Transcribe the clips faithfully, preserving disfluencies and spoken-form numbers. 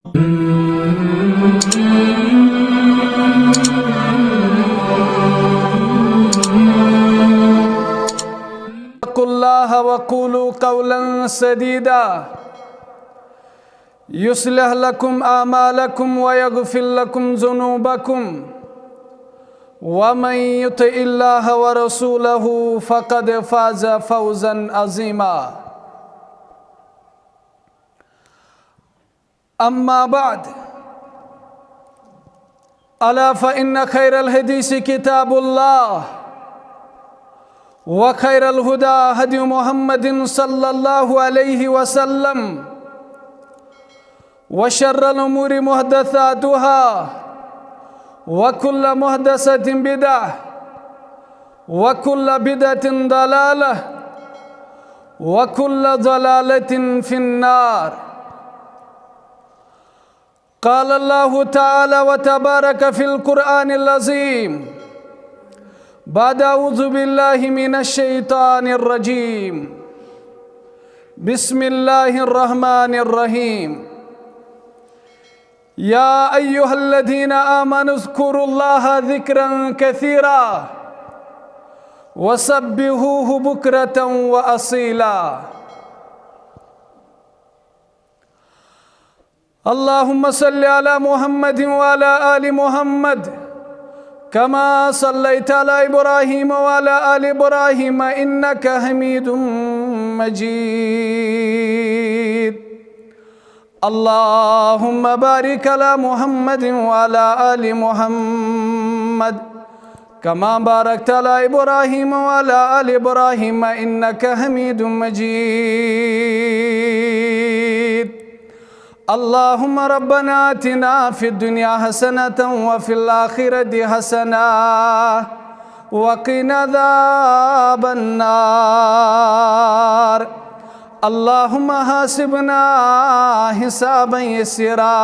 اتقوا الله وقولوا قولا سديدا، يصلح لكم أعمالكم ويغفر لكم ذنوبكم، ومن يطع الله ورسوله فقد فاز فوزا عظيما. أما بعد، ألا فإن خير الحديث كتاب الله، وخير الهدى هدي محمد صلى الله عليه وسلم، وشر الأمور محدثاتها، وكل محدثة بدعة، وكل بدعة ضلالة، وكل ضلالة في النار. قال الله تعالى وتبارك في القرآن العظيم بعد أعوذ بالله من الشيطان الرجيم. بسم الله الرحمن الرحيم. يا أيها الذين آمنوا اذكروا الله ذكرا كثيرا وسبحوه بكرة وأصيلا. اللهم صل على محمد وعلى آل محمد كما صليت على إبراهيم وعلى آل إبراهيم إنك حميد مجيد. اللهم بارك على محمد وعلى آل محمد كما باركت على إبراهيم وعلى آل إبراهيم إنك حميد مجيد. اللهم ربنا آتنا في الدنيا حسنة وفي الآخرة حسنة وقنا عذاب النار. اللهم حاسبنا حسابا يسيرا.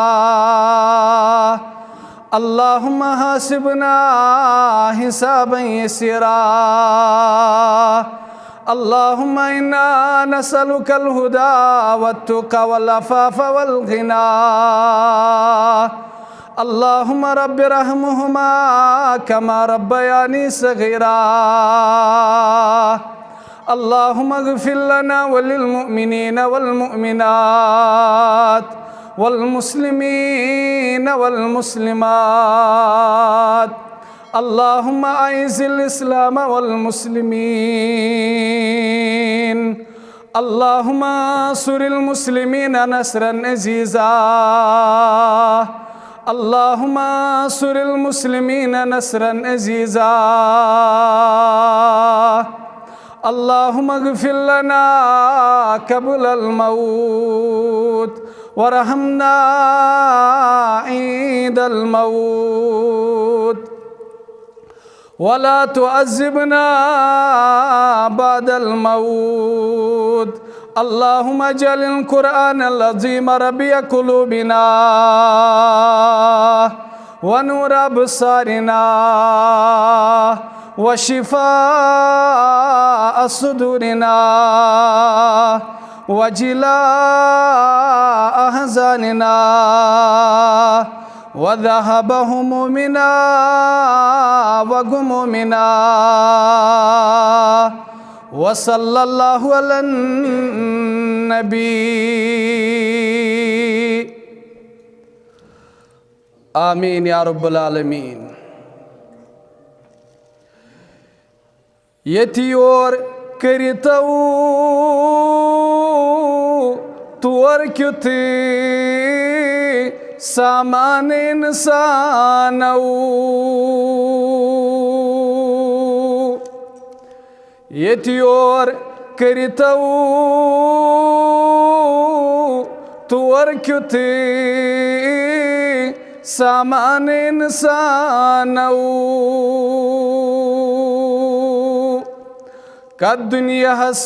اللهم حاسبنا حسابا يسيرا. اللهم إنا نسألك الهدى والتقى والعفاف والغنى. اللهم رب ارحمهما كما ربياني صغيرا. اللهم اغفر لنا وللمؤمنين والمؤمنات والمسلمين والمسلمات. اللهم أعز الإسلام والمسلمين. اللهم انصر المسلمين نصرا عزيزا. اللهم انصر المسلمين نصرا عزيزا. اللهم اغفر لنا قبل الموت وارحمنا عند الموت ولا تعذبنا بعد الموت. اللهم اجعل القرآن العظيم ربيع قلوبنا ونور أبصارنا وشفاء صدورنا وجلاء أحزاننا وذهاب همومنا وغمومنا. وصلى الله على النبي. آمين يا رب العالمين. ییٚتہِ یور کٔرِتو تور کیُتھ سامان اِنسانو۔ ییٚتہِ یور کٔرِتو تور کیُتھ سامان اِنسانو۔ کتھ دُنیاہس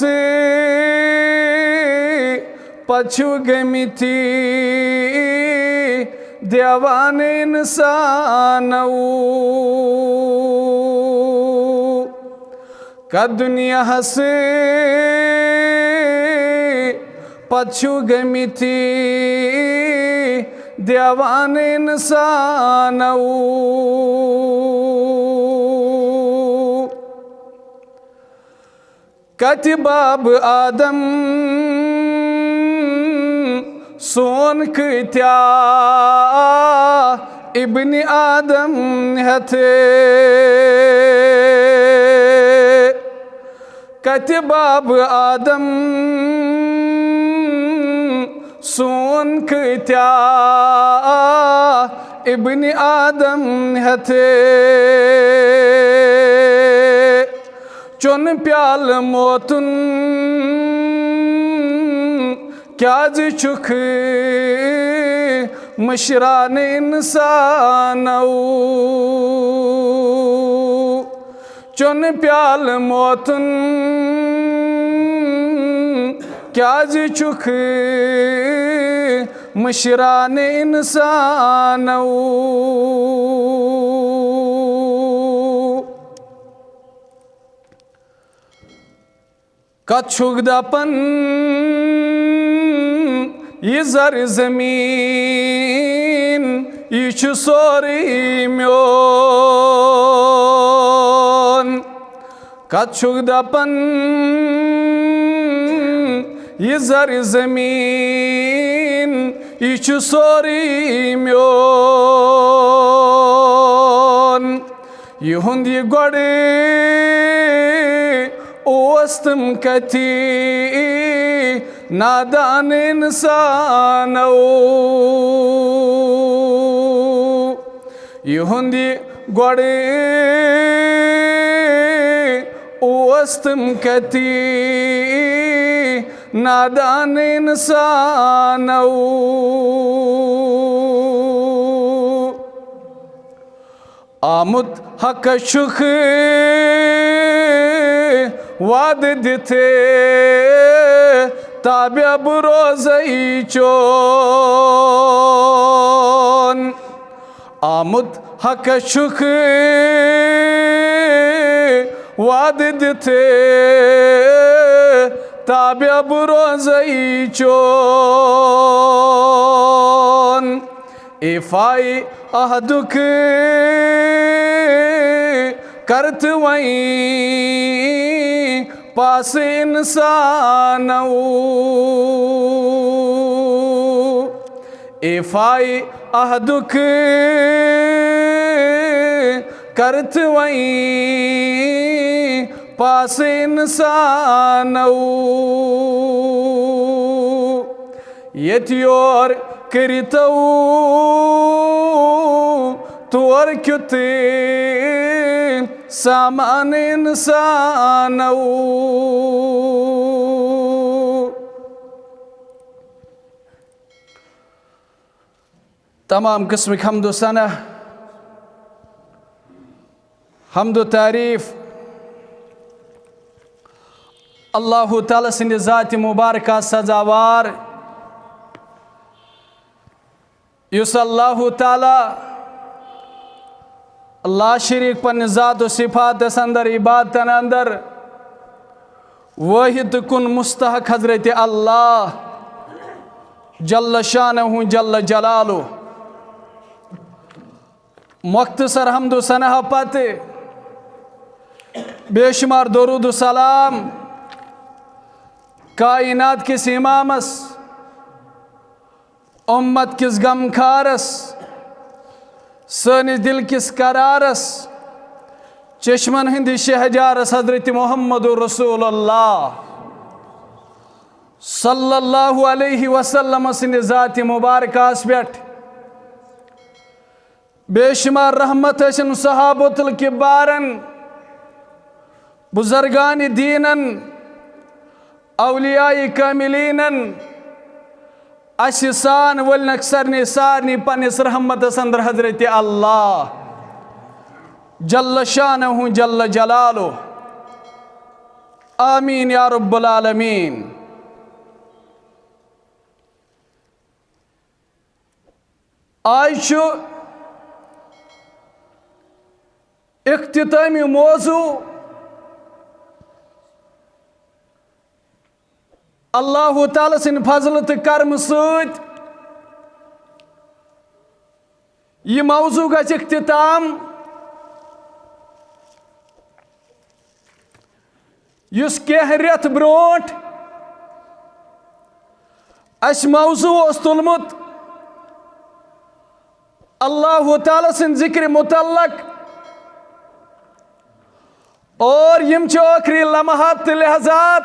پتہٕ چھِو گٔمٕتۍ دیوانہٕ اِنسانو۔ کتھ دُنیاہس پتہٕ چھِو گٔمٕتۍ دیوان انسانو۔ کتہِ باب آدم سون کۭتیاہ ابن آدم ہیتھے؟ کتہِ باب آدم سون کۭتیاہ ابن آدم ہیتھے؟ چون پیال موتن کیازِ چھُکھ مشران انسانو؟ چون پیال موتن کیازِ چھُکھ مشران انسانو؟ کتھ چھُکھ دپان، یہِ زر زمین، یہِ چھُ سورُے میون۔ کتھ چھُکھ دپان، یہِ زر زمین، یہِ چھُ سورُے میون۔ یِہُنٛد یہِ گۄڈٕ اوس تِم کتھِ نادان انسانو۔ یِہُنٛد یہِ گۄڈٕ اوس تِم کتھِ نادان انسانو۔ آمُت حقس چھُکھ وعدٕ دِتھ، تابع بہٕ روزے چون۔ آمُت حقس چھُکھ وعدٕ دِتھ، تابع بہٕ روزے چون۔ ایفاے عہدُک کر تہٕ وۄنۍ پاس انسانو۔ ایفاے عہدُک کر تہٕ وۄنۍ پاس انسانو۔ ییٚتہِ یور کٔرِتو تور کیُتھ سامان انسانو۔ تمام قسمٕکۍ حمد و ثنا، حمد و تعریف اللہ تعالیٰ سٕنٛدِ ذاتِ مبارکہ سزاوار، یُس اللہ تعالیٰ لا شریک پننہِ ذات و صفاتس اندر، عبادتن اندر واحد کن مستحق حضرت اللہ جل شانہ جل جلالہ۔ مختصر حمد و ثنا پتہٕ بے شمار درود و سلام کائنات کِس امامس، امت کِس غمخارس، سٲنِس دل کِس قرارس، چشمن ہٕنٛدِس شہجارس حضرت محمد رسول اللہ صلی اللہ علیہ وسلم سٕنٛدِ ذاتِ مبارکس پٮ۪ٹھ۔ بے شمار رحمت ٲسِن صحابۃ الکبارن، بزرگان دینن، اولیاء کاملینن، اسہِ سان ولنک سارنٕے سارنٕے پننِس رحمتس اندر حضرت اللہ جل شانہ جل جلالہ۔ آمین یا رب العالمین۔ آز چھُ اختتامی موضوع۔ اللہ تعالیٰ سٕنٛدِ فضلہٕ تہٕ کرمہٕ سۭتۍ یہِ موضوع گژھِ اختتام، یُس کینٛہہ رٮ۪تھ برونٛٹھ اَسہِ موضوع اوس تُلمُت، اللہ تعالیٰ سٕنٛدِ ذِکرِ مُتعلق، اور یِم چھِ ٲخری لمحات تہٕ لحظات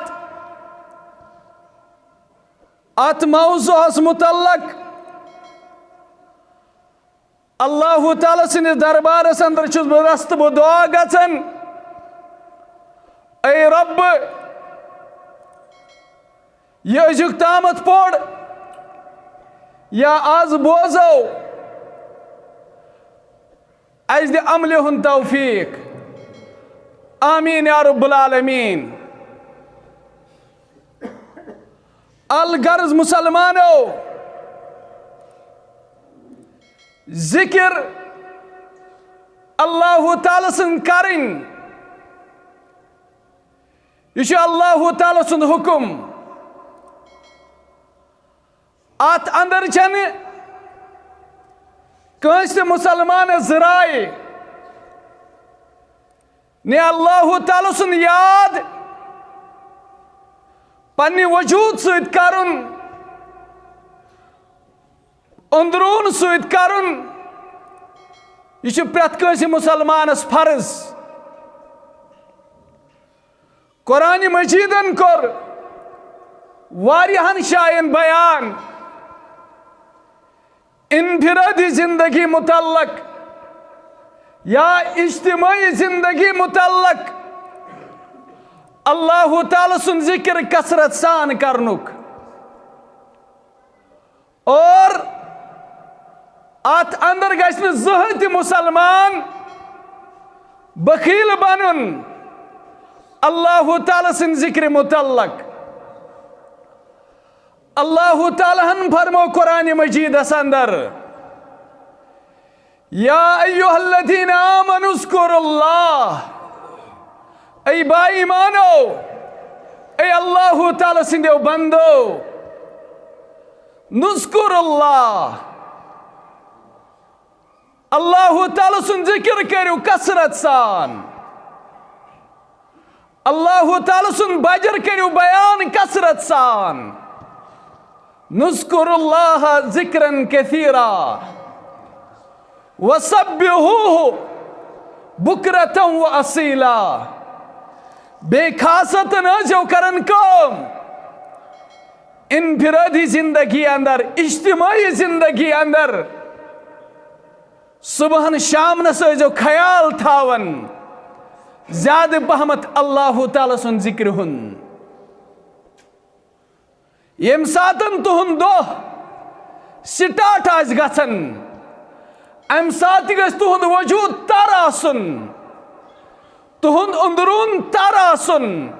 اَتھ موضوعس مُتعلق۔ اللہ تعالیٰ سٕنٛدِس دربارس اندر چھُس بہٕ رستہٕ بہٕ دعا گژھان، اے رب، یہِ أزیُک تامَتھ پوٚر یا آز بوزو، اَسہِ دِ عملہِ ہُنٛد توفیق۔ آمین یا رب العالمین۔ الغرض مسلمانو، ذکر اللہ تعالیٰ سٕنٛز کرٕنۍ، یہِ چھُ اللہ تعالیٰ سُنٛد حُکُم۔ اَتھ اندر چھَنہٕ کٲنٛسہِ تہِ مسلمانس رائے، نہ اللہ تعالیٰ سُنٛد یاد پننہِ وجود سۭتۍ کرُن، اندرون سۭتۍ کرُن، یہِ چھُ پرٛٮ۪تھ کٲنٛسہِ مسلمانس فرض۔ قرآن مجیدن کوٚر واریاہن جاین بیان انفرادی زندگی متعلق یا اجتماعی زندگی متعلق اللہ تعالیٰ سُنٛد ذکر کثرت سان کرنُک۔ اور اتھ اندر گژھِ نہٕ زٕہٕنۍ تہِ مسلمان بخیل بنُن اللہ تعالیٰ سٕنٛدِ ذکرِ متعلق۔ اللہ تعالیٰ ہن فرمو قرآن مجیدس اندر، یا ایھا الذین آمنوا اذکروا اللہ، اے با ایمانو، اے اللہ تعالیٰ سٕنٛدیو بندو، نذکر اللہ، اللہ تعالیٰ سُنٛد ذکر کٔرِو کثرت سان، اللہ تعالیٰ سُنٛد بجر کٔرِو بیان کثرت سان۔ نذکر اللہ ذکرا کثیرا وسبحوہ بکرة و اصیلا۔ بیٚیہِ خاصتن ٲسۍزیو کران کٲم، انفرادی زندگی اندر، اجتماعی زندگی اندر، صبحن شامنس ٲسۍزیو خیال تھاوان زیادٕ پہمتھ اللہ تعالیٰ سُنٛد ذکرِ ہُنٛد۔ ییٚمہِ ساتن تُہُنٛد دۄہ سٹارٹ آسہِ گژھان، امہِ ساتہٕ تہِ گژھِ تُہُنٛد وجود تر آسُن، تُہُنٛد اندرون تر آسُن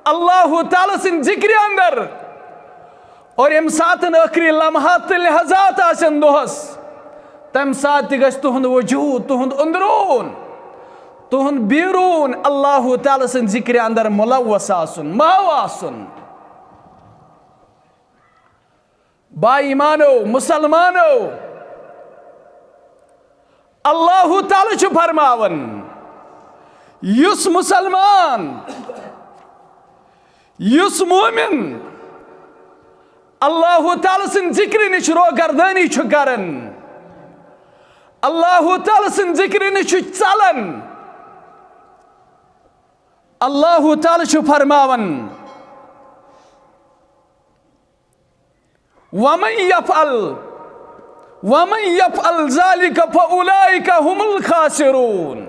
اللہ تعالیٰ سٕنٛدِ ذکرِ اندر۔ اور ییٚمہِ ساتن ٲخری لمحات تہٕ لحظات آسن دۄہس، تمہِ ساتہٕ تہِ گژھِ تُہُنٛد وجود، تُہُنٛد اندرون، تُہُنٛد بیرون اللہ تعالیٰ سٕنٛدِ ذکرِ اندر ملوث آسُن، محو آسُن۔ با ایمانو، مسلمانو، اللہ تعالیٰ چھُ فرماوان، یُس مسلمان، یُس مومن اللہ تعالیٰ سٕنٛدِ ذکرِ نِش روگردٲنی چھُ کران، اللہ تعالیٰ سٕنٛدِ ذکرِ نِش چھُ ژلان، اللہ تعالیٰ چھُ فرماوان، ومن یفعل، ومن یفعل ذلک فاولئک هم الخاسرون۔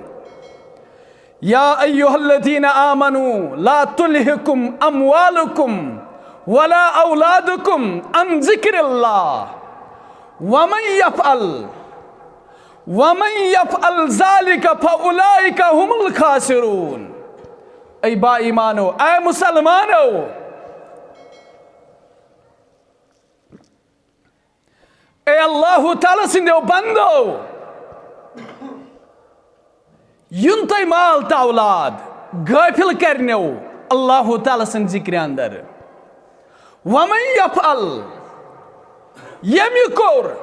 یا ایھا الذین آمنوا لا تلہکم اموالکم ولا اولادکم عن ذکر اللہ۔ ومن یفعل، ومن یفعل ذلک فاولئک هم الخاسرون۔ اے با ایمانو، اے مسلمانو، اے اللہ تعالیٰ سٕنٛدیو بندو، یُن تۄہہِ مال تہٕ اولاد غٲفِل کرنیو اللہ تعالیٰ سٕنٛدِ ذکرِ اندر۔ ومن یفعل، ییٚمۍ یہِ کوٚر،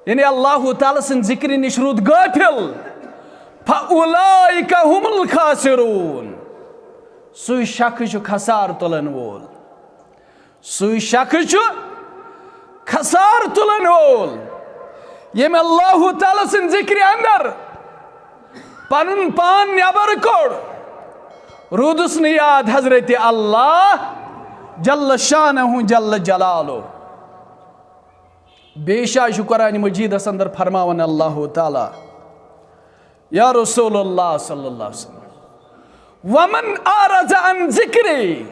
یعنی اللہ تعالیٰ سٕنٛدِ ذِکرِ نِش روٗد غٲفِل، فَأُولَٰئِكَ هُمُ الْخَاسِرُونَ۔ سُے شخص چھُ خسار تُلن وول۔ سُے شخص چھُ خسار تُلن وول، ییٚمۍ اللہ تعالیٰ سٕنٛدِ ذِکرِ اندر پنُن پان نٮ۪بر کوٚڑ، روٗدُس نہٕ یاد حضرت اللہ جل شانہ جل جلالہ۔ بیٚیہِ جایہِ چھُ قرآن مجیدس اندر فرماوان اللہ تعالیٰ، یا رسول اللہ صلی اللہ علیہ وسلم، وَمَنْ أَعْرَضَ عَنْ ذِكْرِي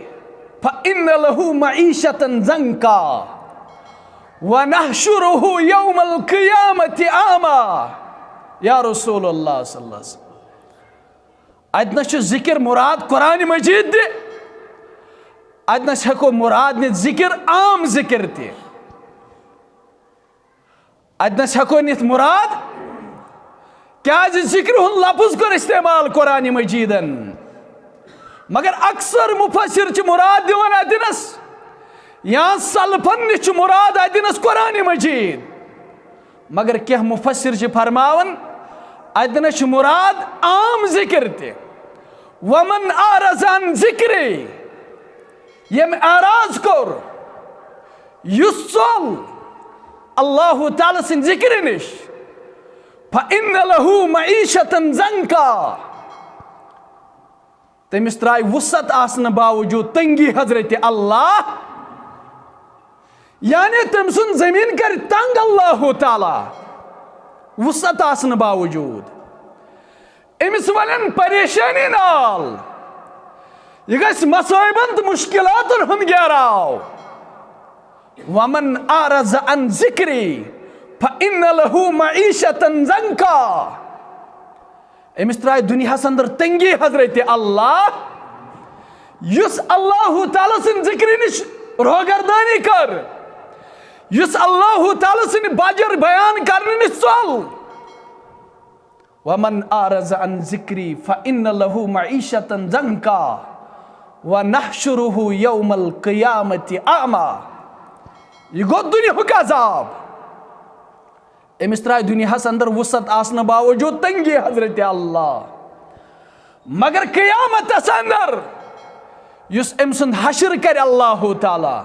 فَإِنَّ لَهُ مَعِيشَةً ضَنْكًا وَنَحْشُرُهُ يَوْمَ الْقِيَامَةِ أَعْمَىٰ۔ یا رسول اللہ صلی اللہ علیہ وسلم، اتہِ نس چھُ ذِکر مراد قرآن مجید تہِ، اتہِ نس ہٮ۪کو مراد نِتھ ذِکر، عام ذِکر تہِ۔ اتہِ نس ہٮ۪کو نِتھ مراد، کیازِ ذِکرِ ہُنٛد لفظ کوٚر استعمال قرآن مجیدن، مگر اکثر مفسر چھِ مراد دِوان اتہِ نس، یا سلفن نِش چھُ مراد اتہِ نس قرآن مجید، مگر کینٛہہ مفسر چھِ فرماوان، اتہِ نس چھُ مراد عام ذِکر تہِ۔ وَمَنْ أَعْرَضَ عَنْ ذِكْرِي، ییٚمۍ اعراض کوٚر، یُس ژوٚل اللہ تعالیٰ سٕنٛدِ ذِکرِ نِش، فَإِنَّ لَهُ مَعِيشَةً ضَنْكًا، تٔمِس ترٛایہِ وُسعت آسنہٕ باوجوٗد تنگی حضرت اللہ، یعنی تٔمۍ سُنٛد زٔمیٖن کرِ تنگ اللہ تعالیٰ وُسعت آسنہٕ باوجوٗد۔ أمِس ولن پریشٲنی نال، یہِ گژھِ مصٲیبن تہٕ مُشکِلاتن ہُنٛد گیراو۔ وَمَنْ أَعْرَضَ عَنْ ذِكْرِي فَإِنَّ لَهُ مَعِيشَةً ضَنْكًا۔ أمِس ترٛایہِ دُنیاہس اندر تنگی حضرت اللہ، یُس اللہ تعالیٰ سٕنٛدِ ذِکرِ نِش روگردٲنی کٔر، یُس اللہ تعالیٰ سٕنٛدِ بجر بیان کرنہٕ نِش ژوٚل۔ وَمَنْ أَعْرَضَ عَنْ ذِكْرِي فَإِنَّ لَهُ مَعِيشَةً ضَنْكًا وَنَحْشُرُهُ يَوْمَ الْقِيَامَةِ أَعْمَىٰ۔ یہِ گوٚو دُنیاہُک عذاب۔ أمِس ترٛایہِ دُنیاہس اندر وُسعت آسنہٕ باوجوٗد تنگی حضرت اللہ، مگر قیامتس اندر یُس أمۍ سُنٛد حشر کرِ اللہ تعالیٰ،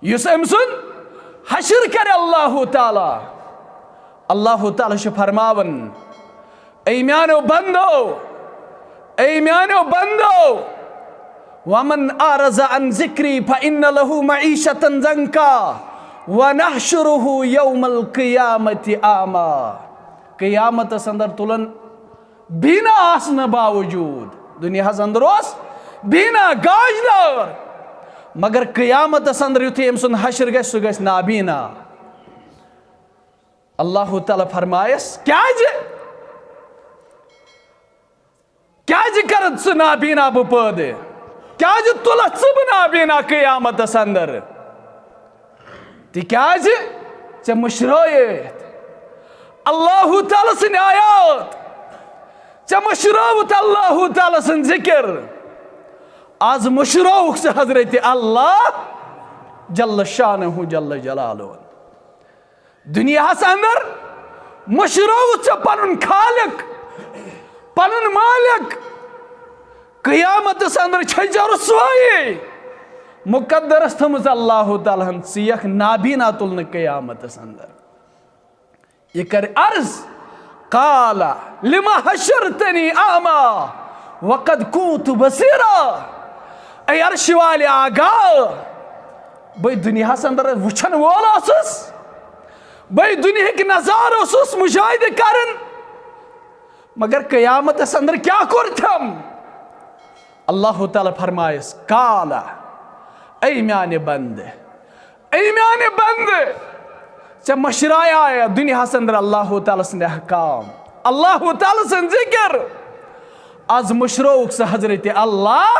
یُس أمۍ سُنٛد حشر کرِ اللہ تعالیٰ، اللہ تعالیٰ چھُ فرماوان، اے میانیو بندو، اے میانیو بندو، وَمَنْ أَعْرَضَ عَنْ ذِكْرِي فَإِنَّ لَهُ مَعِيشَةً ضَنْكًا وَنَحْشُرُهُ يَوْمَ الْقِيَامَةِ أَعْمَىٰ۔ قیامتس اندر تُلن بینا آسنہٕ باوجوٗد، دُنیاہس اندر اوس بینا، گاش دار، مگر قیامتس اندر یُتھُے أمۍ سُنٛد حشر گژھِ، سُہ گژھِ نابینا۔ اللہ تعالیٰ فرمایس، کیازِ؟ کیازِ کرتھ ژٕ نابینا بہٕ پٲدٕ؟ کیازِ تُلتھ ژٕ بہٕ نابینا قیامتس اندر؟ تِکیازِ ژےٚ مٔشرٲیِتھ اللہ تعالیٰ سٕنٛدۍ آیات، ژےٚ مٔشرٲوُتھ اللہ تعالیٰ سُنٛد ذِکر۔ از مٔشرٲوُکھ ژٕ حضرت اللہ جل شانہ جل جلالہ۔ دُنیاہس اندر مٔشرٲوُتھ ژےٚ پنُن خالق، پنُن مالک۔ قیامتس اندر چھے ژےٚ رسوٲیی۔ مقدرس تھٲومٕژ اللہ تعالیٰ ہن، ژٕ یِکھ نابینا تُلنہٕ قیامتس اندر۔ یہِ کرِ عرض، قال لم حشرتنی اعمی وقد کنت بصیرا۔ اے عرش والے، آگاہ، بے دُنیاہس اندر وٕچھن وول اوسُس، بے دُنیہٕکۍ نظارٕ اوسُس مُشاہدٕ کران، مگر قیامتس اندر کیٛاہ کوٚر تھم؟ اللہ تعالیٰ فرمایس، قال، اے میانہِ بندٕ، اے میانہِ بندٕ، ژےٚ مٔشرایایا دُنیاہس اندر اللہ تعالیٰ سٕنٛدۍ احکام، اللہ تعالیٰ سُنٛد ذِکر۔ از مٔشرٲوُکھ ژٕ حضرت اللہ،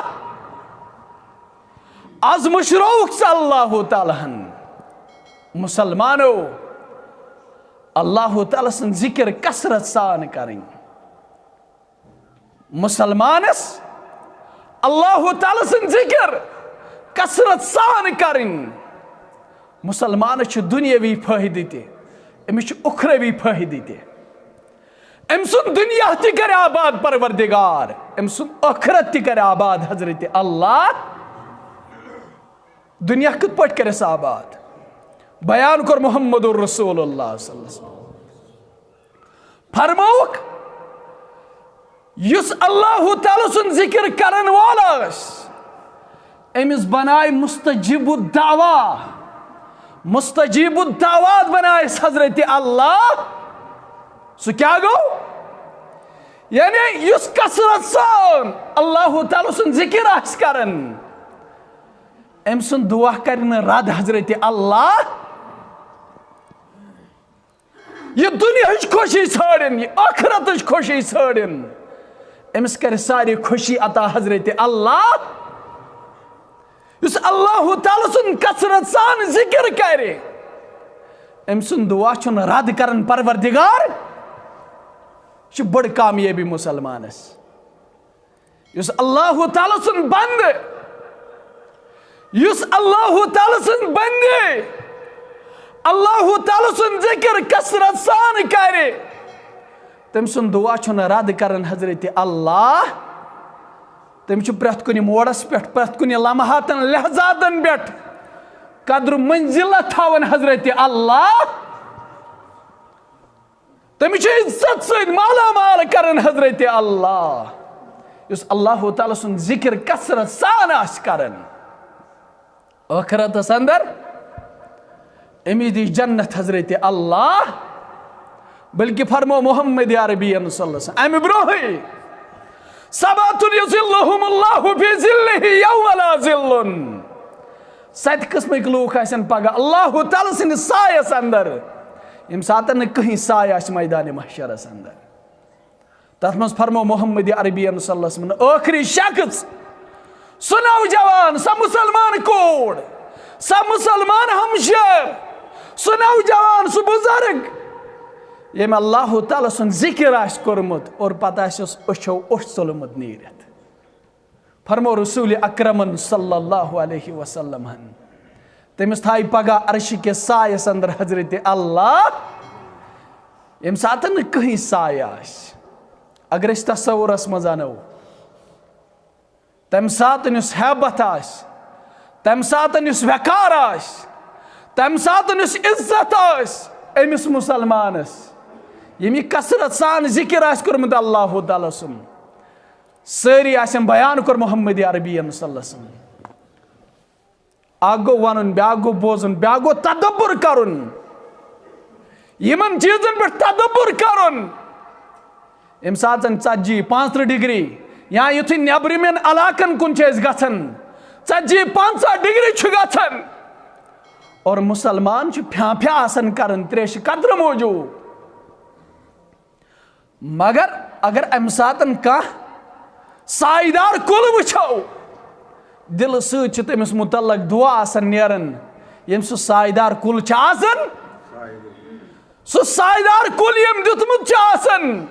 از مٔشرٲوُکھ ژٕ اللہ تعالیٰ ہن۔ مسلمانو، اللہ تعالیٰ سُنٛد ذِکر کثرت سان کرٕنۍ۔ مسلمانس اللہ تعالیٰ سُنٛد ذِکر کثرت سان کرٕنۍ۔ مسلمانس چھُ دُنیاوی فٲیدٕ تہِ، أمِس چھُ اُخروی فٲیدٕ تہِ۔ أمۍ سُنٛد دُنیا تہِ کرِ آباد پروردگار، أمۍ سُنٛد ٲخرت تہِ کرِ آباد حضرت اللہ۔ دُنیا کِتھ پٲٹھۍ کرٮ۪س آباد؟ بیان کوٚر محمد رسول اللہ صلی اللہ علیہ وسلم۔ فرمووُکھ، یُس اللہ تعالیٰ سُنٛد ذِکِر کرن وول آسہِ، أمِس بنایہِ مستجیب الدعوا، مستجیب الدعوات بنایس حضرت اللہ۔ سُہ کیٛاہ گوٚو؟ یعنی یُس کثرت سان اللہ تعالیٰ سُنٛد ذِکِر آسہِ کران، أمۍ سُنٛد دُعا کرِ نہٕ رد حضرت اللہ۔ یہِ دُنیاہٕچ خوشی ژھٲنٛڈِن، یہِ ٲخرتٕچ خوشی ژھٲنٛڈِن، أمِس کرِ ساری خوشی عطا حضرت اللہ۔ یُس اللہ تعالیٰ سُنٛد کثرت سان ذِکِر کرِ، أمۍ سُنٛد دُعا چھُنہٕ رد کران پروردگار۔ یہِ چھِ بٔڑ کامیٲبی مُسلمانس۔ یُس اللہ تعالیٰ سُنٛد بندٕ، یُس اللہ تعالیٰ سُنٛد بندٕ، اللہ تعالیٰ سُنٛد ذِکِر کثرت سان کرِ، تٔمۍ سُنٛد دُعا چھُنہٕ رد کران حضرت اللہ۔ تٔمِس چھُ پرٛٮ۪تھ کُنہِ موڑس پٮ۪ٹھ، پرٛٮ۪تھ کُنہِ لمحاتن، لحظاتن پٮ۪ٹھ قدر منزلت تھاوان حضرت اللہ۔ تٔمِس چھُ عزت سۭتۍ مالا مال کران حضرت اللہ، یُس اللہ تعالیٰ سُنٛد ذِکِر کثرت سان آسہِ کران۔ ٲخرتس اندر أمِس دی جنت حضرت اللہ، بلکہ فرمو محمد عربی صلی اللہ علیہ وسلم امہِ برونٛہٕے، سبعة یظلهم الله في ظله يوم لا ظل۔ ستہِ قٕسمٕکۍ لوٗکھ آسن پگاہ اللہ تعالیٰ سٕنٛدِس سایس اندر، ییٚمہِ ساتہٕ نہٕ کٕہٕنۍ سایہِ آسہِ میدان محشرس اندر۔ تتھ منٛز فرمو محمد عربی صلی اللہ علیہ وسلم، ٲخری شخص، سُہ نوجوان، سۄ مُسلمان کوٗر، سۄ مُسلمان ہمشیر، سُہ نوجوان، سُہ بُزرگ، ییٚمۍ اللہ تعالیٰ سُنٛد ذِکِر آسہِ کوٚرمُت اور پتہٕ آسٮ۪س أچھو اوٚش ژوٚلمُت نیٖرِتھ۔ فرمو رسول اکرمن صلی اللہ علیہ وسلم ہن، تٔمِس تھایہِ پگاہ عرشہِ کِس سایس اندر حضرت اللہ، ییٚمہِ ساتہٕ نہٕ کٕہٕنۍ سایہِ آسہِ۔ اگر أسۍ تصورس منٛز انو، تمہِ ساتہٕ یُس ہیبت آسہِ، تمہِ ساتہٕ یُس وقار آسہِ، تمہِ ساتہٕ یُس عزت آسہِ أمِس مُسلمانس، ییٚمۍ یہِ کثرت سان ذِکِر آسہِ کوٚرمُت اللہ تعالیٰ سُنٛد، سٲری آسن بیان کوٚر محمد عربی صلی اللہ علیہ وسلم۔ اکھ گوٚو ونُن، بیاکھ گوٚو بوزُن، بیاکھ گوٚو تدبر کرُن۔ یِمن چیٖزن پٮ۪ٹھ تدبر کرُن۔ ییٚمہِ ساتہٕ زن ژتجی، پانٛژترٕٛہ ڈگری یا یُتھُے نیبرِمٮ۪ن علاقن کُن چھِ أسۍ گژھان، ژتجی، پنٛژاہ ڈگری چھُ گژھان اور مُسلمان چھُ پھیٛاں پھیٛاں آسان کران تریشہِ قطرٕ موٗجوٗب۔ مگر اگر امہِ ساتن کانٛہہ سایدار کُل وٕچھو، دلہٕ سۭتۍ چھِ تٔمِس متعلق دُعا آسان نیران، ییٚمۍ سُہ سایدار کُل چھُ آسان، سُہ سایدار کُل ییٚمۍ دیُتمُت چھُ آسان،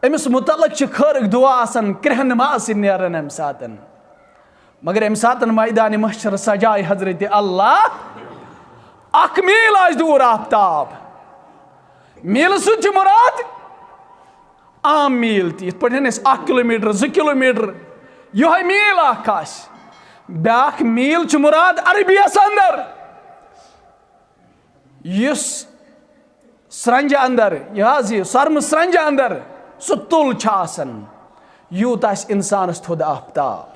أمِس متعلق چھِ خٲرٕکۍ دُعا آسان کرٛہنما سۭتۍ نیران امہِ ساتن۔ مگر ییٚمہِ ساتن میدانِ محشر سجایہِ حضرت اللہ، اکھ میٖل آسہِ دوٗر آفتاب۔ میٖلہٕ سۭتۍ چھُ مُراد عام میٖل تہِ، یِتھ پٲٹھۍ أسۍ اکھ کلوٗمیٹر، زٕ کلوٗمیٹر، یِہوٚے میٖل اکھ آسہِ۔ بیٛاکھ میٖل چھُ مُراد عربیَس اندر، یُس سرنجہِ اندر، یہِ حظ یہِ سۄرمہٕ سرنجہِ اندر سُہ تُل چھُ آسان، یوٗت آسہِ انسانس تھوٚد آفتاب۔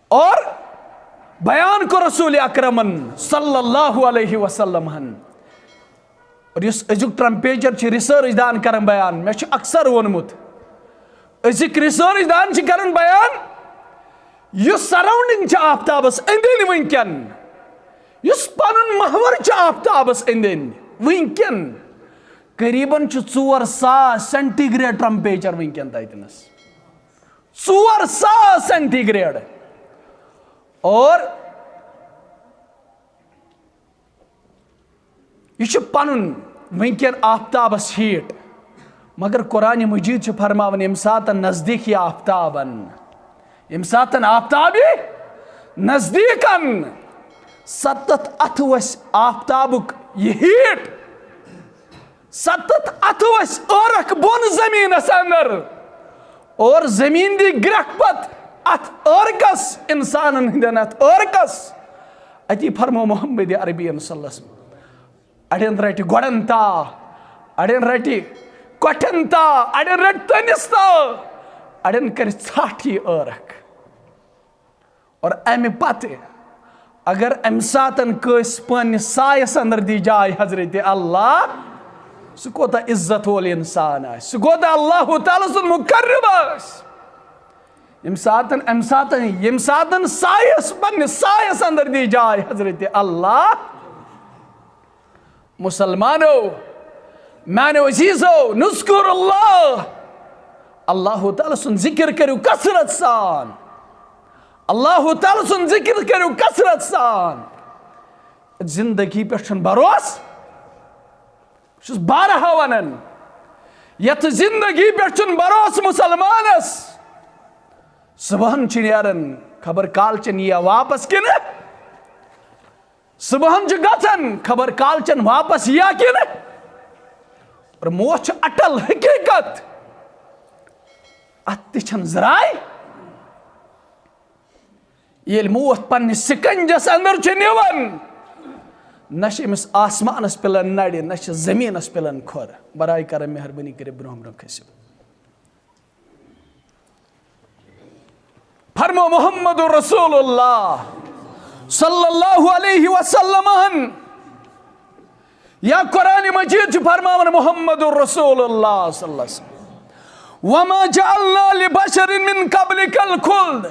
اور بیان کوٚر رسول اکرمن صلی اللہ علیہ وسلم ہن۔ اور یُس أزیُک ٹمپریچر چھُ ریسرچ دان کران بیان، مےٚ چھُ اکثر ووٚنمُت، أزِکۍ ریسرچ دان چھِ کران بیان، یُس سراؤنڈنگ چھِ آفتابس أنٛدۍ أنٛدۍ وٕنکیٚن، یُس پنُن محور چھُ آفتابس أنٛدۍ أنٛدۍ وٕنکیٚن، قریباً چھُ ژور ساس سینٹی گریڈ ٹمپریچر وٕنکیٚن تتنس۔ ژور ساس سینٹی گریڈ۔ اور یہِ چھُ پنُن وٕنکیٚن آفتابس ہیٖٹ، مگر قرآن مجید چھُ فرماوان، ییٚمہِ ساتہٕ نزدیٖک یہِ آفتابن، ییٚمہِ ساتہٕ آفتاب یی نزدیٖکن، ستتھ اتھٕ وَسہِ آفتابُک یہِ ہیٖٹ، ستتھ اتھٕ ؤسۍ عٲرق بۄن زٔمیٖنس اندر، اور زٔمیٖن دی گرٛکھ پتہٕ اتھ عٲرقس، انسانن ہٕنٛدٮ۪ن اتھ عٲرقس۔ اتی فرمو محمد عربی صلی اللہ علیہ وسلم، اڑٮ۪ن رٹہِ گۄڈن تا، اڑٮ۪ن رٹہِ کۄٹھٮ۪ن تا، اڑٮ۪ن رٹہِ تٔنِس تا، اڑٮ۪ن کرِ ژھٹھ یہِ عٲرق۔ اور امہِ پتہٕ اگر امہِ ساتن کٲنٛسہِ پننِس سایس اندر دی جاے حضرت اللہ، سُہ کوٗتاہ عزت وول انسان آسہِ، سُہ کوٗتاہ اللہ تعالیٰ سُنٛد مقرب آسہِ۔ ییٚمہِ ساتن، امہِ ساتن، ییٚمہِ ساتن سایس، پننِس سایس اندر دی جاے حضرت اللہ، مسلمانو، میانیو عزیزو، نذکر اللہ، اللہ تعالیٰ سُنٛد ذکر کٔرِو کثرت سان۔ اللہ تعالیٰ سُنٛد ذکر کٔرِو کثرت سان۔ زندگی پٮ۪ٹھ چھُنہٕ بھروسہٕ، بہٕ چھُس بارہا ونان، یتھ زندگی پٮ۪ٹھ چھُنہٕ بھروسہٕ مسلمانس۔ صبحن چھُ نیران، خبر کالچن یِیا واپس کِنہٕ؟ صبحن چھُ گژھان، خبر کالچن واپس یِیا کِنہٕ؟ اور موت چھُ اٹل حقیقت، اتھ تہِ چھنہٕ زراے۔ ییٚلہِ موت پننِس سِکنجس اندر چھُ نِوان، نہ چھِ أمِس آسمانس پِلان نرِ، نہ چھِ زٔمیٖنس پِلان کھۄر۔ برائے کرم، مہربٲنی کٔرِتھ برونٛہہ برونٛہہ کھٔسِو۔ فرمو محمد رسول اللہ صلی اللہ علیہ وسلم، یا قرآن مجید چھُ فرماوان محمد رسول اللہ صلی اللہ علیہ وسلم، وما جعلنا لبشر من قبلك الخلد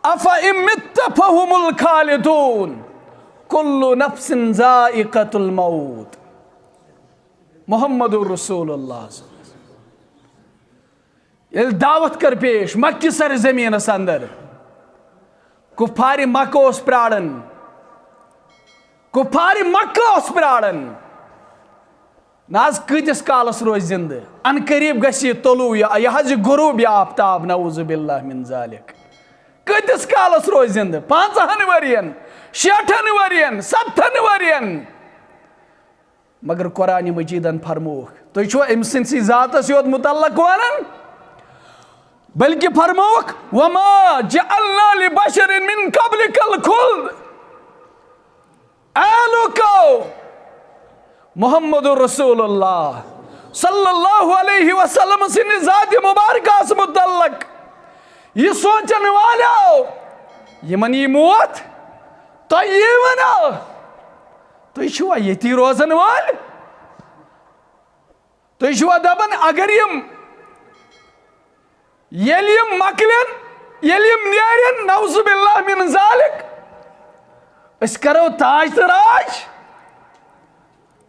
افإن مت فهم الخالدون كل نفس ذائقة الموت۔ محمد رسول اللہ صلی اللہ علیہ وسلم۔ ییٚلہِ دعوت کٔر پیش مکہِ سرزمینس اندر، کفارِ مکہ اوس پراران، کفارِ مکہ اوس پراران۔ نہ حظ، کۭتِس کالس روزِ زندٕ؟ ان قریب گژھِ یہِ طلوع یا، یہِ حظ یہِ غروب یا آفتاب، نعوذ باللہ من ذالک۔ کۭتِس کالس روزِ زندٕ؟ پانٛژہن ؤرین، شیٹھن ؤرین، ستتھن ؤرین۔ مگر قرآن مجیدن فرمووُکھ، تُہۍ چھِوا أمۍ سٕنٛدسٕے ذاتس یوت متعلق ونان؟ بلکہ فرمووُکھ، وما جعلنا لبشر من قبلك الخلد۔ اے لوکو، محمد رسول اللہ صلی اللہ علیہ وسلم سٕنٛدِ ذاتِ مبارکس متعلق یہِ سونچن والٮ۪و، یِمن یی موت، تۄہہِ یی ونو، تُہۍ چھِوا ییٚتی روزن وٲلۍ؟ تُہۍ چھِوا دَپان، اگر یِم، ییٚلہِ یِم مۄکلن، ییٚلہِ یِم نیرن، نعوذ باللہ من ذالک، أسۍ کرو تاج تہٕ راج؟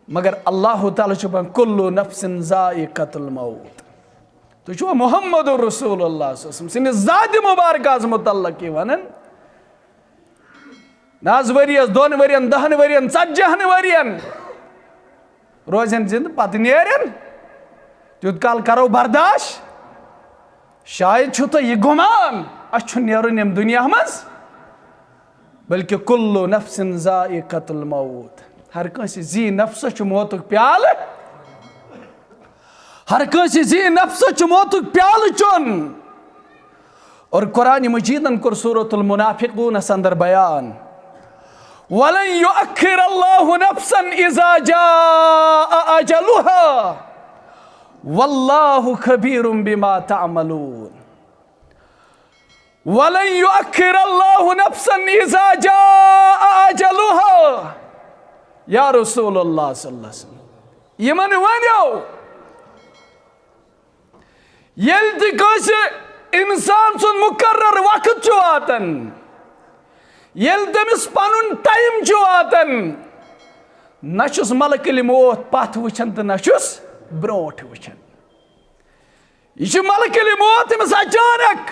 مگر اللہ تعالیٰ چھُ وَنان، کل نفس ذائقۃ الموت۔ تُہۍ چھِوا محمد رسول اللہ صلی اللہ علیہ وسلم سٕنٛدِ ذاتِ مبارکس متعلق یہِ وَنان؟ نہ حظ، ؤریَس، دۄن ؤرین، دَہَن ؤرین، ژتجی ہَن ؤرین روزن زندٕ، پتہٕ نیرن۔ تیوٗت کال کرو برداشت۔ شاید چھُو تۄہہِ یہِ گُمان، اَسہِ چھُ نیرُن ییٚمہِ دُنیا منٛز۔ بلکہ کل نفس ذائقۃ الموت۔ ہر کٲنٛسہِ زی نفسس چھُ موتُک پیالہٕ۔ ہر کٲنٛسہِ زی نفسس چھُ موتُک پیالہٕ چیوٚن۔ اور قرآن مجیدن کوٚر سورۃ المنافقونس اندر بیان، ولن یؤخر اللہ نفسا اذا جاء اجلها واللہ خبیر بما تعملون۔ ولن یؤخر اللہ نفسا اذا جاء اجلها۔ یا رسول اللہ صلی اللہ علیہ وسلم، یِمن ؤنِو، ییٚلہِ تہِ کٲنٛسہِ اِنسان سُنٛد مُقرر وقت چھُ واتان، ییٚلہِ تٔمِس پنُن ٹایم چھُ واتان، نہ چھُس ملکٕلۍ موت پتھ وٕچھان تہٕ نہ چھُس برونٛٹھ وٕچھان۔ یہِ چھُ ملکٕلۍ موت أمِس اچانک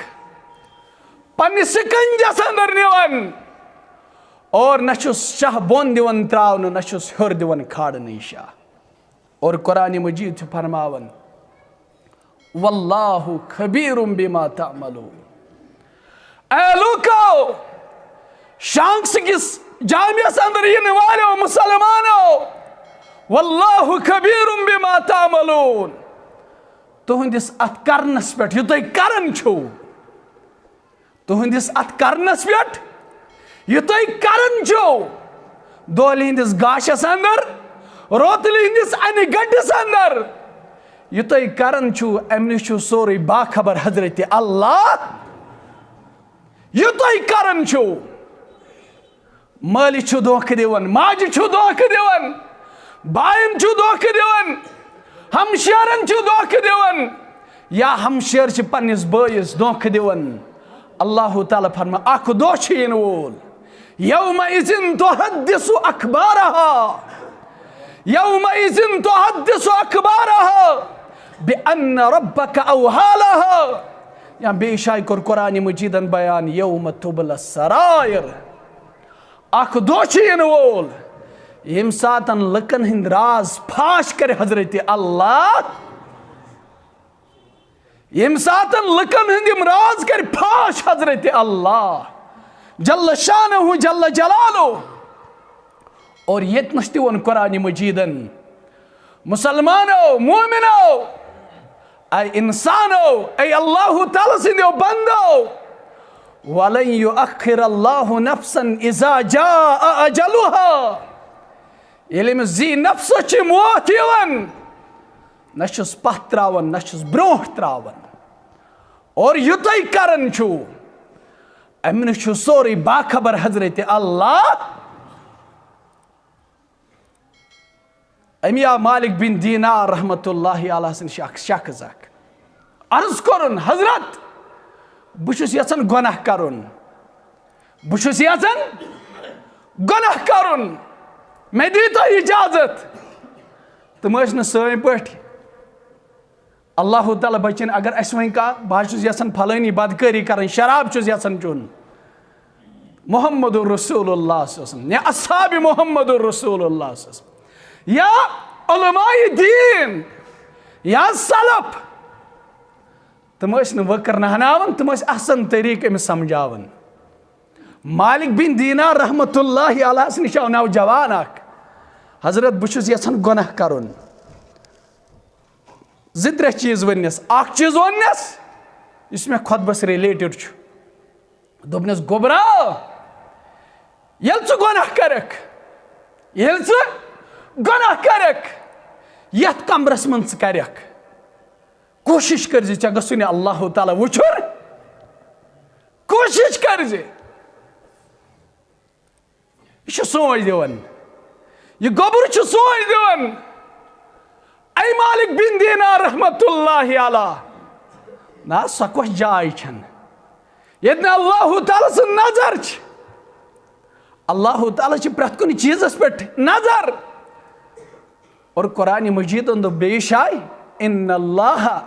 پننہِ سِکنجس اندر نِوان، اور نہ چھُس شاہ بۄن دِوان تراونہٕ، نہ چھُس ہیوٚر دِوان کھالنہٕ یہِ شاہ۔ اور قرآن مجید چھُ فرماوان، واللہ خبیر بما تعملون۔ اے لوکو، شانگس کِس جامعس اندر یِنہٕ والٮ۪و مسلمانو، واللہ خبیر بما تعملون۔ تُہنٛدِس اتھ کرنس پٮ۪ٹھ، یہِ تُہۍ کران چھِو، تُہنٛدِس اتھ کرنس پٮ۪ٹھ، یہِ تُہۍ کران چھِو، دۄہلہِ ہٕنٛدِس گاشس اندر، روتلہِ ہٕنٛدِس انہِ گٔٹِس اندر، یہِ تُہۍ کران چھِو، امہِ نِش چھُ سورُے باخبر حضرت اللہ۔ یہِ تُہۍ کران چھِو، مٲلِس چھُ دھوکہٕ دِوان، ماجہِ چھُ دھوکہٕ دِوان، باین چھُ دھوکہٕ دِوان، ہمشیرن چھُ دھوکہٕ دِوان، یا ہمشیر چھِ پننِس بٲیِس دھوکہٕ دِوان۔ اللہ تعالیٰ فرما، اکھ دۄہ چھُ یِنہٕ وول، یومئذ تحدث اخبارها، یومئذ تحدث اخبارها بان ربک اوحی لها۔ یا بیٚیہِ جایہِ کوٚر قرآن مجیدن بیان، یوم تبلی السرائر۔ اکھ دۄہ چھُ یِنہٕ وول، ییٚمہِ ساتن لُکن ہٕنٛدۍ راز فاش کرِ حضرت اللہ، ییٚمہِ ساتن لُکن ہٕنٛدۍ یِم راز کرِ فاش حضرت اللہ جل شانہ جل جلالہ۔ اور ییٚتنس تہِ ووٚن قرآن مجیدن، مسلمانو، مومنو، اے انسانو، اے اللہ تعالیٰ سٕنٛدیو بندو، ولن یؤخر اللہ نفسا اذا جاء اجلها۔ ییٚلہِ أمِس زی نفسس چھِ موت یِوان، نہ چھُس پتھ تراوان، نہ چھُس برونٛٹھ تراوان۔ اور یہِ تُہۍ کران چھِو، امہِ نِش چھُ سورُے باخبر حضرت اللہ۔ أمی آو مالک بن دینار رحمت اللہ علیہ سٕنٛدِ نِش اکھ شخص اکھ۔ عرض کوٚرُن، حضرت، بہٕ چھُس یژھان گۄناہ کرُن، بہٕ چھُس یژھان گۄناہ کرُن، مےٚ دیٖتو اجازت۔ تِم ٲسۍ نہٕ سٲنۍ پٲٹھۍ۔ اللہ تعالیٰ بچن، اگر اسہِ وۄنۍ کانٛہہ، بہٕ حظ چھُس یژھان پھلٲنی بدکٲری کرٕنۍ، شراب چھُس یژھان چیوٚن، محمد رسول اللہ صلی اللہ علیہ وسلم یا اصحاب محمد رسول اللہ صلی اللہ علیہ وسلم یا علماء دین یا سلف، تِم ٲسۍ نہٕ وٕکر نہناوان، تِم ٲسۍ احسن طریٖقہٕ أمِس سمجھاوان۔ مالک بن دینار رحمت اللہ علیہ سٕنٛدِ نِش آو نوجوان اکھ، حضرت، بہٕ چھُس یژھان گۄناہ کرُن۔ زٕ ترٛےٚ چیٖز ؤننَس۔ اکھ چیٖز ووٚننَس، یُس مےٚ خۄطبَس related چھُ۔ دوٚپنَس، گوٚبرا، ییٚلہِ ژٕ گۄناہ کَرَکھ، ییٚلہِ ژٕ گۄناہ کَرَکھ، یَتھ کَمرَس منٛز ژٕ کَرَکھ، کوٗشِش کٔرزِ ژےٚ گژھُن یہِ اللہ تعالیٰ وٕچھُن۔ کوٗشِش کٔرزِ۔ یہِ چھُ سونچ دِوان۔ یہِ گوٚبُر چھُ سونچ دِوان۔ اے مالک بن دینار رحمت اللہ علیہ۔ نہ، سۄ کۄس جاے چھَنہٕ؟ ییٚتہِ نہٕ اللہ تعالیٰ سٕنٛز نظر چھِ۔ اللہ تعالیٰ چھِ پرٛٮ۪تھ کُنہِ چیٖزَس پٮ۪ٹھ نظر۔ اور قرآن مجیدن دوٚپ بیٚیہِ جایہِ، ان اللہ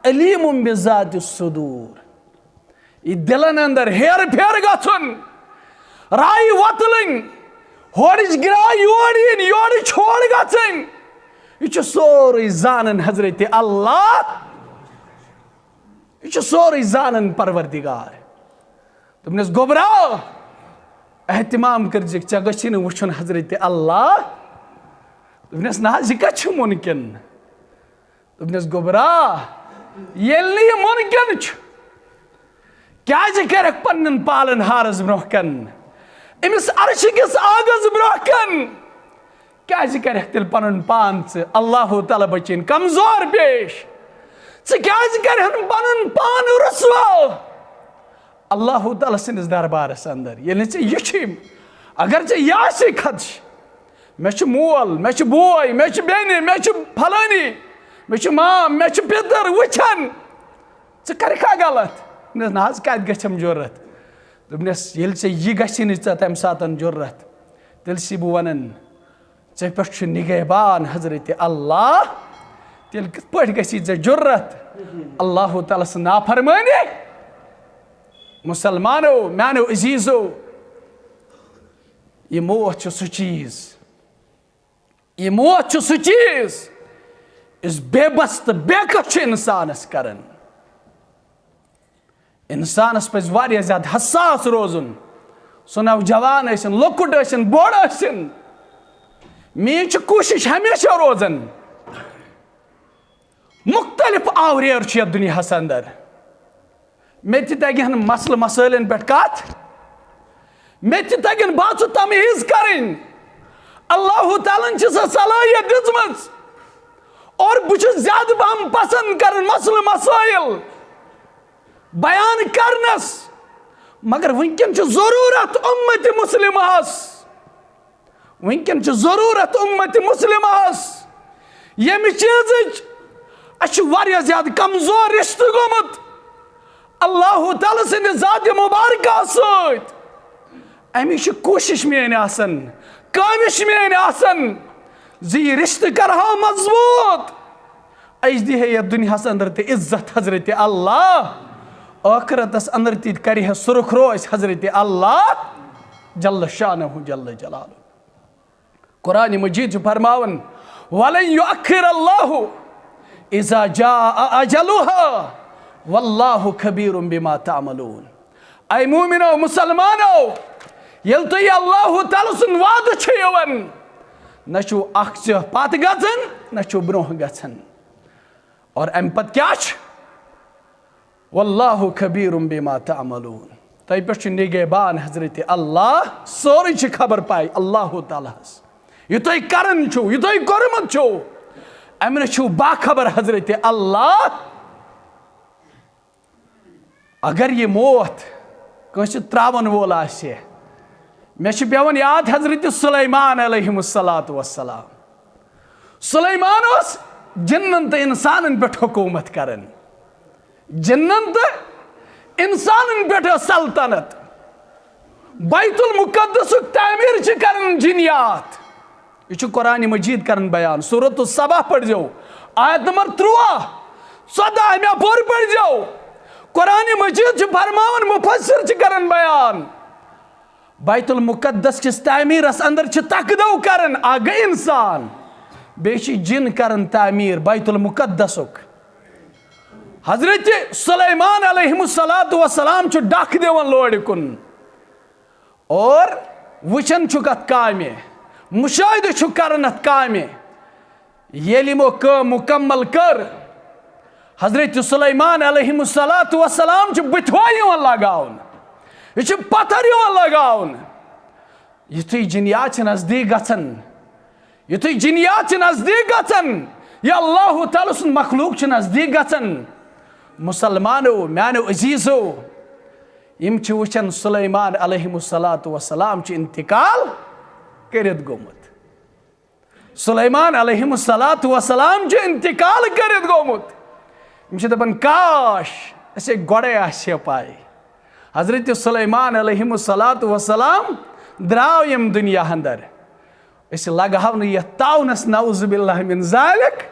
علیم بذات الصدور۔ یہِ دِلن اندر ہیر پھیر گژھُن، رایہِ وۄتلٕنۍ، ہورٕچ گرٛاے یور یِنۍ، یورٕچ ہور گژھٕنۍ، یہِ چھُ سورُے زانان حضرت اللہ، یہِ چھُ سورُے زانان پروردگار۔ دوٚپنَس، گوٚبرا، اہتمام کٔرزِ، ژےٚ گژھی نہٕ وٕچھُن حضرت اللہ۔ دوٚپنَس، نہ حظ، یہِ کَتہِ چھُ مُمکِن؟ دوٚپنَس، گوٚبرا، ییٚلہِ نہٕ یہِ مُمکِن چھُ، کیٛازِ کَرَکھ پنٛنٮ۪ن پالن ہارس برٛونٛہہ کَنہِ، أمِس عرشہِ کِس آگس برٛونٛہہ کَنہِ؟ کیٛازِ کَرَکھ تیٚلہِ پنُن پان ژٕ اللہ تعالیٰ بچیٖن کمزور پیش؟ ژٕ کیٛازِ کَرِہَن پنُن پان رسوا اللہ تعالیٰ سٕنٛدِس دربارس اندر، ییٚلہِ نہٕ ژےٚ یہِ چھُے؟ اگر ژےٚ یہِ آسہِ خدشہٕ، مےٚ چھُ مول، مےٚ چھُ بوے، مےٚ چھُ بیٚنہِ، مےٚ چھُ پھلٲنی، مےٚ چھُ مام، مےٚ چھُ پیٚتٕر وٕچھان، ژٕ کَرِکھا غلط؟ دوٚپنَس، نہ حظ، کَتہِ گژھٮ۪م جُرت؟ دوٚپنَس، ییٚلہِ ژےٚ یہِ گژھِ نہٕ ژےٚ تَمہِ ساتَن جُرت، تیٚلہِ چھُسے بہٕ وَنان، ژےٚ پٮ۪ٹھ چھُ نگہبان حضرت اللہ، تیٚلہِ کِتھ پٲٹھۍ گژھی ژےٚ جُرت اللہ تعالیٰ سٕنٛز نافرمٲنی؟ مسلمانو، میانیو عزیزو، یہِ موت چھُ سُہ چیٖز، یہِ موت چھُ سُہ چیٖز یُس بے بس تہٕ بے کس چھُ انسانس کران۔ انسانس پزِ واریاہ زیادٕ حساس روزُن۔ سُہ نوجوان ٲسِن، لۄکُٹ ٲسِن، بوٚڑ ٲسِن، میٲنۍ چھِ کوٗشِش ہمیشہ روزان، مُختٔلِف آوریر چھُ یَتھ دُنیاہَس اندر۔ مےٚ تہِ تَگہِ ہن مسلہٕ مسٲیلَن پٮ۪ٹھ کَتھ، مےٚ تہِ تَگن باتھٕ تمیٖز کَرٕنۍ۔ اللہ تعالیٰ ہَن چھِ سۄ صلٲحیت دِژمٕژ، اور بہٕ چھُس زیادٕ پَہَم پسنٛد کَران مسلہٕ مسٲیِل بیان کَرنَس، مگر وٕنکٮ۪ن چھُ ضروٗرت اُمتِ مُسلِمَس۔ وٕنکٮ۪ن چھِ ضروٗرت اُمتِ مُسلِمَس ییٚمہِ چیٖزٕچ۔ اَسہِ چھُ واریاہ زیادٕ کمزور رِشتہٕ گوٚمُت اللہ تعالیٰ سٕنٛدِ ذاتِ مُبارکہ سۭتۍ۔ اَمِچ چھِ کوٗشِش میٛٲنۍ آسان، کٲوِش میٛٲنۍ آسان زِ یہِ رِشتہٕ کَرٕہاو مضبوٗط۔ أسۍ دِہے یَتھ دُنیاہَس اندر تہِ عزت حضرت اللہ، ٲخرتَس اندر تہِ کَرِ ہے سُرخرو أسۍ حضرت اللہ جل شانہ جل جلالہ۔ قرآن مجید چھُ فرماوان، "ولن یؤخر اللہ اذا جاء اجلها واللہ خبیر بما تعملون۔" اے مومنو، مسلمانو، ییٚلہِ تُہۍ اللہ تعالیٰ سُنٛد وعدٕ چھُ یِوان، نہ چھُو اکھ ژیٚہ پتھ گژھان، نہ چھُو برونٛہہ گژھان۔ اور امہِ پتہٕ کیٛاہ چھُ؟ واللہ خبیر بما تعملون۔ تۄہہِ پٮ۪ٹھ چھُ نگہبان حضرت اللہ، سورُے چھِ خبر پاے اللہ تعالیٰ ہس۔ یہِ تۄہہِ کران چھُو، یہِ تۄہہِ کوٚرمُت چھُو، امہِ نِش چھُو باخبر حضرت اللہ۔ اگر یہِ موت کٲنٛسہِ ترٛاوَن وول آسہِ، مےٚ چھُ پٮ۪وان یاد حضرت سلیمان علیہ الصلوۃ والسلام۔ سلیمان اوس جِنَن تہٕ اِنسانَن پٮ۪ٹھ حکوٗمت کران۔ جِنَن تہٕ اِنسانَن پٮ۪ٹھ ٲس سلطنت۔ بیت المقدسُک تعمیٖر چھِ کران جِنیات۔ یہِ چھُ قرآن مجید کران بیان۔ سورۃ السبا پٔرۍزیو، آیت نمبر تُرٛواہ، ژۄداہ، اَمہِ اپور پٔرۍزیو۔ قرآن مجید چھُ فرماوان، مفسر چھِ کران بیان۔ بیت المقدس کِس تعمیٖرَس اندر چھِ تکدو کران، اکھ گٔے اِنسان، بیٚیہِ چھِ جِن کران تعمیٖر بیت المقدسُک۔ حضرت سلیمان علیہ الصلوۃ والسلام چھُ ڈکھ دِوان لورِ کُن۔ اور وٕچھان چھُکھ اَتھ کامہِ، مُشاہدٕ چھُکھ کران اَتھ کامہِ۔ ییٚلہِ یِمو کٲم مُکمل کٔر، حضرت سلیمان علیہ الصلوۃ والسلام چھُ بٕتھِ ہو یِوان لگاونہٕ، یہِ چھُ پتھر یِوان لگاونہٕ۔ یُتھُے جِنیات چھِ نزدیٖک گژھان، یُتھُے جِنیات چھِ نزدیٖک گژھان، یا اللہ تعالیٰ سُنٛد مخلوق چھُ نزدیٖک گژھان، مسلمانو، میانیو عزیزو، یِم چھِ وٕچھان سلیمان علیہ الصلوۃ والسلام چھُ انتقال کٔرِتھ گوٚمُت۔ سلیمان علیہ الصلوۃ والسلام چھُ انتقال کٔرِتھ گوٚمُت۔ یِم چھِ دَپان، کاش، اَسہِ گۄڈَے آسہِ ہے پَے۔ حضرت سلیمان علیہ الصلوۃ والسلام درٛاو ییٚمہِ دُنیا اندر۔ أسۍ لگہو نہٕ یتھ تاونس، نعوذ باللہ من ذالک۔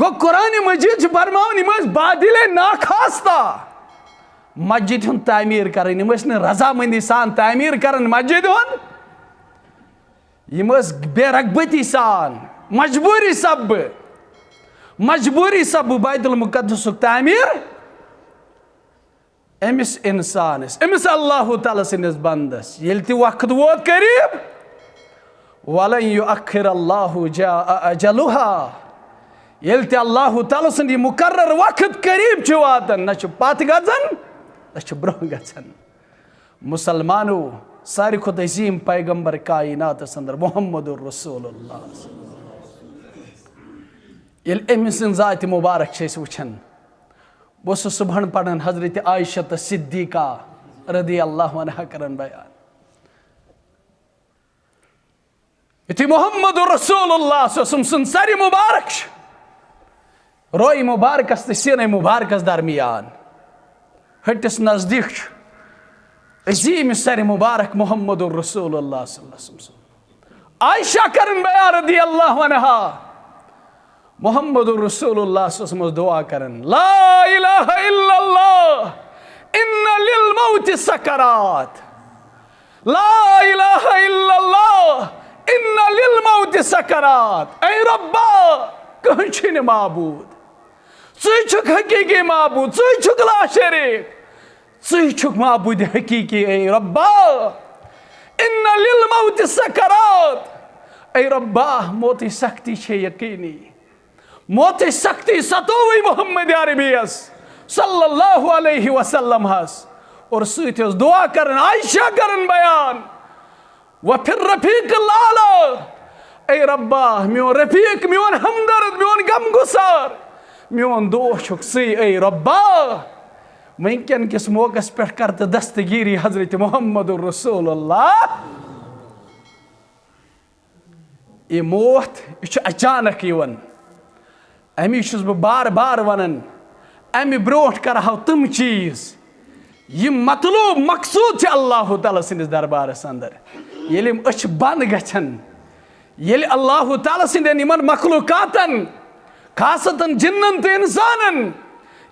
گوٚو قرآن مجید چھُ فرماوان، یِم ٲسۍ بادلے ناخواستہ مسجد ہُنٛد تعمیٖر کران، یِم ٲسۍ نہٕ رضامندی سان تعمیٖر کران مسجد ہُنٛد، یِم ٲسۍ بے رغبتی سان، مجبوٗری سببہٕ، مجبوٗری سببہٕ بیت المقدسُک تعمیٖر أمِس اِنسانَس، أمِس اللہ تعالیٰ سٕنٛدِس بندس، ییٚلہِ تہِ وقت ووت قریب، ولن یؤخر اللہ جاء اجلها، ییٚلہِ تہِ اللہ تعالیٰ سُنٛد یہِ مقرر وقت قریب چھُ واتان، نہ چھُ پتھ گژھان، نہ چھُ برونٛہہ گژھان۔ مسلمانو، ساروی کھۄتہٕ عظیٖم پیغمبر کائناتس اندر محمد رسول اللہ، ییٚلہِ أمۍ سٕنٛز ذاتِ مبارک چھِ أسۍ وٕچھان، بہٕ اوسُس صُبحن پران حضرت عائشہ صدیقہ رضی اللہ عنہا کران بیان۔ یُتھُے محمد رسول اللہ صلی اللہ علیہ وسلم سُنٛد سرِ مبارک چھُ، روے مبارکس تہٕ سینہ مبارکس درمیان، ہٹِس نزدیٖک چھُ عظیٖم سرِ مبارک محمد رسول اللہ صلی اللہ علیہ وسلم۔ عائشہ کرن بیان رضی اللہ عنہا، محمد رسول اللہ صلی اللہ علیہ وسلم اوس دعا کران، لا الہ الا اللہ، ان للموت سکرات، لا الہ الا اللہ، ان للموت سکرات۔ اے ربا، کٕہٕنۍ چھُنہٕ معبوٗد، ژٕے چھُکھ حقیٖقی معبوٗد، ژٕے چھُکھ لا شریٖک۔ ژٕے چھُکھ معبوٗدِ حقیٖقی، اے ربا۔ ان للموت سکرات۔ اے ربا، موتٕچ سختی چھے یقینی۔ موتٕچ سختی ستووٕے محمد عربی یس صلی اللہ علیہ وسلم ہس، اور سۭتۍ ٲس دعا کران، عائشہ کران بیان، وفی الرفیق الاعلی، اے ربا، میون رفیق، میون ہمدرد، میون غم گسار، میون دوست چھُکھ ژٕے، اے ربا۔ وٕنکٮ۪ن کِس موقعس پٮ۪ٹھ کر تہٕ دستگیری حضرت محمد رسول اللہ۔ یہِ موت، یہِ چھُ اچانک یِوان۔ امی چھُس بہٕ بار بار ونان، امہِ برونٹھ کرہو تِم چیٖز، یِم مطلوب مقصود چھِ اللہ تعالیٰ سٕنٛدِس دربارس اندر۔ ییٚلہِ یِم أچھ بند گژھن، ییٚلہِ اللہ تعالیٰ سٕنٛدٮ۪ن یِمن مخلوقاتن، خاصتاً جنن تہٕ انسانن،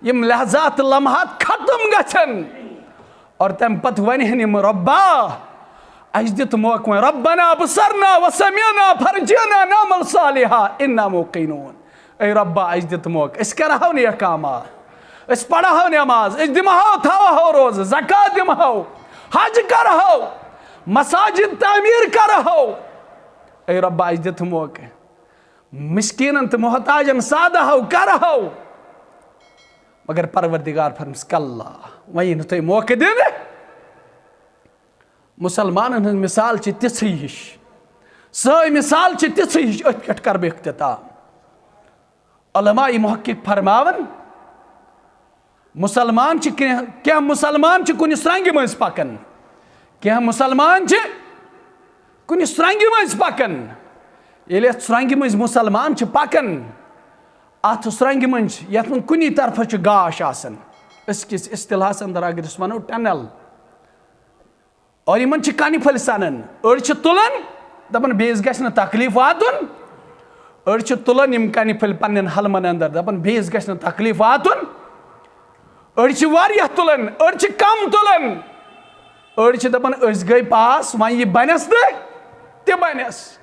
یِم لحظات لمحات ختم گژھن، اور تمہِ پتہٕ ونہِ ہن یِم، ربا، اسہِ دِ تہٕ موقعہٕ وۄنۍ، ربنا ابصرنا وسمعنا فرجعنا نعمل صالحا انا موقنون۔ اے ربا، اسہِ دِ تہٕ موقعہٕ، أسۍ کرہو نیک اعمال، أسۍ پرہو نماز، أسۍ دِمہو، تھاوہو روزٕ، زکات دِمہو، حج کرہو، مساجد تعمیر کرہو۔ اے ربا، اسہِ دِ تہٕ موقعہٕ، مسکینن تہٕ محتاجن سادہو کرہو، مگر پروردگار فرمس، کلا، وۄنۍ یی نہٕ تۄہہِ موقعہٕ دِنہٕ۔ مسلمانن ہٕنٛز مثال چھِ تِژھٕے ہِش، سٲنۍ مثال چھِ تِژھٕے ہِش۔ أتھۍ پٮ۪ٹھ کرٕ بہٕ اختتام۔ علماء محقق فرماوان، مسلمان چھِ کینٛہہ، کینٛہہ مسلمان چھِ کُنہِ سرنٛگہِ مٔنٛزۍ پکان، کینٛہہ مسلمان چھِ کُنہِ سرنٛگہِ مٔنٛزۍ پکان۔ ییٚلہِ یتھ سرنٛگہِ مٔنٛزۍ مسلمان چھِ پکان، اتھ سرنٛگہِ مٔنٛزۍ یتھ منٛز کُنی طرفہٕ چھُ گاش آسان، أزکِس اصطلاحس اندر اگر أسۍ ونو tunnel، اور یِمن چھِ کنہِ پھٔلۍ سنان، أڑۍ چھِ تُلان، دپان بیٚیِس گژھِ نہٕ تکلیف واتُن، أڑۍ چھِ تُلان یِم کنہِ پھٔلۍ پننٮ۪ن حلمن اندر، دپان بیٚیِس گژھِ نہٕ تکلیف واتُن، أڑۍ چھِ واریاہ تُلان، أڑۍ چھِ کم تُلان، أڑۍ چھِ دپان أسۍ گٔے پاس، وۄنۍ یہِ بنٮ۪س تہٕ تہِ بنٮ۪س۔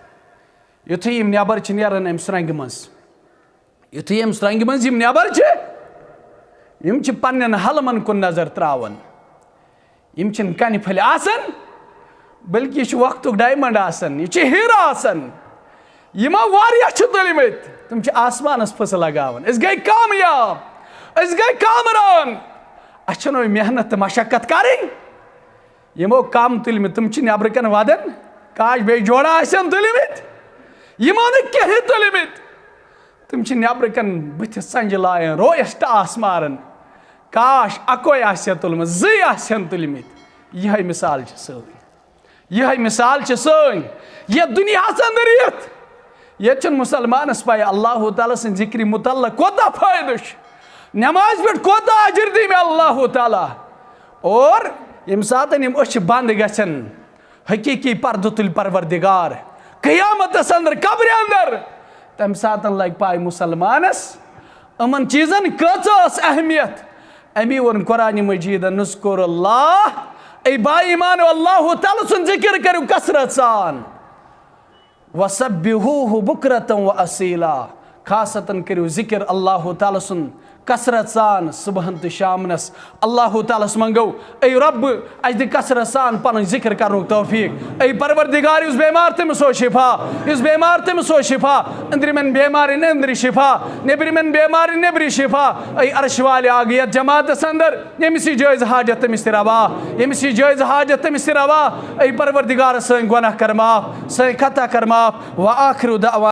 یُتھُے یِم نٮ۪بر چھِ نیران امہِ سرنٛگہِ منٛز، یُتھُے یِم سرنٛگہِ منٛز یِم نٮ۪بر چھِ، یِم چھِ پننٮ۪ن حلمن کُن نظر تراوان۔ یِم چھِنہٕ کنہِ پھٔلۍ آسان، بلکہِ یہِ چھُ وقتُک diamond آسان، یہِ چھُ ہیٖرٕ آسان۔ یِمو واریاہ چھِ تُلمٕتۍ، تِم چھِ آسمانس پھٕسہٕ لگاوان۔ أسۍ گٔے کامیاب، أسۍ گٔے کامران۔ اَسہِ چھَنہٕ وۄنۍ محنت تہٕ مشقت کرٕنۍ۔ یِمو کم تُلمٕتۍ، تِم چھِ نٮ۪برٕ کَنہِ وَدان، کاش بیٚیہِ جوڑا آسن تُلمٕتۍ۔ یِمو نہٕ کِہیٖنۍ تُلمٕتۍ، تِم چھِ نٮ۪برٕ کَنہِ بٕتھِ سنٛجہِ لایان، رویس ٹاس ماران، کاش اَکوے آسہِ ہا تُلمُت، زٕے آسہِ ہن تُلمٕتۍ۔ یِہوٚے مثال چھِ سٲنۍ، یِہوٚے مثال چھِ سٲنۍ۔ یَتھ دُنیاہَس اندر یِتھ، ییٚتہِ چھُنہٕ مُسلمانَس پَے اللہ تعالیٰ سٕنٛدِ ذِکرِ مُتعلق کوٗتاہ فٲیدٕ چھُ، نٮ۪مازِ پٮ۪ٹھ کوٗتاہ اجر دی مےٚ اللہ تعالیٰ۔ اور ییٚمہِ ساتَن یِم أچھ بنٛد گژھن، حقیٖقی پردٕ تُلہِ پروردگار قیامتس اندر، قبرِ اندر۔ تَمہِ ساتَن لگہِ پَے مُسلمانَس یِمَن چیٖزَن کۭژاہ ٲس اہمیت۔ اَمی ووٚن قرآنِ مجیٖدَن، "اذکروا اللہ"، اے با ایمانو، اللہ تعالیٰ سُنٛد ذِکر کٔرِو کثرت سان۔ "وسبحوہ بکرۃ و اصیلا"، خاصتاً کٔرِو ذِکر اللہ تعالیٰ سُنٛد کثرت سان صبحن تہٕ شامنس۔ اللہ تعالیٰ ہس منٛگو، اے رب، اَسہِ دِ کثرت سان پنٕنۍ ذِکر کرنُک توفیق۔ اے پروردگار، یُس بیمار تٔمِس ہو شفا، یُس بیمار تٔمِس ہو شفا، أنٛدرِمٮ۪ن بیمارٮ۪ن أنٛدرِ شفا، نیٚبرِمٮ۪ن بیمارٮ۪ن نیٚبرِ شفا۔ اے عرش والہِ آگہٕ یتھ جماعتس اندر، ییٚمِس یہِ جٲیز حاجت تٔمِس تہِ روا، ییٚمِس یہِ جٲیز حاجت تٔمِس تہِ روا۔ اے پروردگار، سٲنۍ گۄناہ کر معاف، سٲنۍ خطا کر معاف۔ وآخر دعوانا